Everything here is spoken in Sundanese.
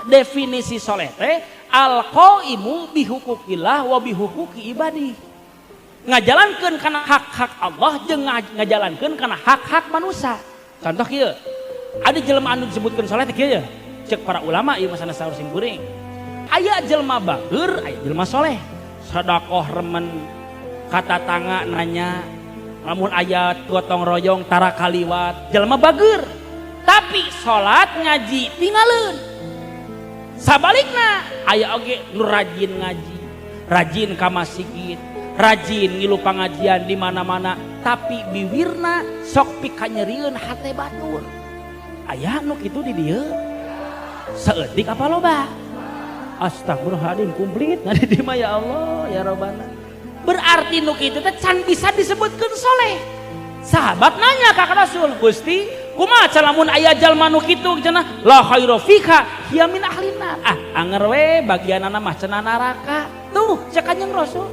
Definisi soleh teh al qaimu bihuquqillah wa bihuquqi ibadi, ngajalankeun kana hak-hak Allah jeung ngajalankeun kana hak-hak manusia. Contoh kieu, ada jelema anu disebutkeun soleh teh kieu, cek para ulama ieu masana saur sim kuring. Aya jelema bager, aya jelema soleh, sedekah remen, ka tatangga nanya, lamun aya gotong royong tara kaliwat, jelema bager, tapi salat, ngaji tinggalin. Sabalikna aya oge nu rajin ngaji, rajin ka masjid, rajin ngilu pengajian di mana-mana, tapi biwirna sok pikanyerieun hate batur. Aya nu kitu di dieu saeutik apa loba? Astagfirullahaladzim, komplit nah di mah. Ya Allah, ya Robbana, berarti nu kitu teh can bisa disebutkeun soleh. Sahabat nanya ka Rasul, "Gusti, kumaha lamun aya jalma nu kitu?" Cenah, "La khaira fika, hiya min ahlinar." Ah, anger we bagianana mah cenah neraka. Tuh, cek Kanjeng Rasul.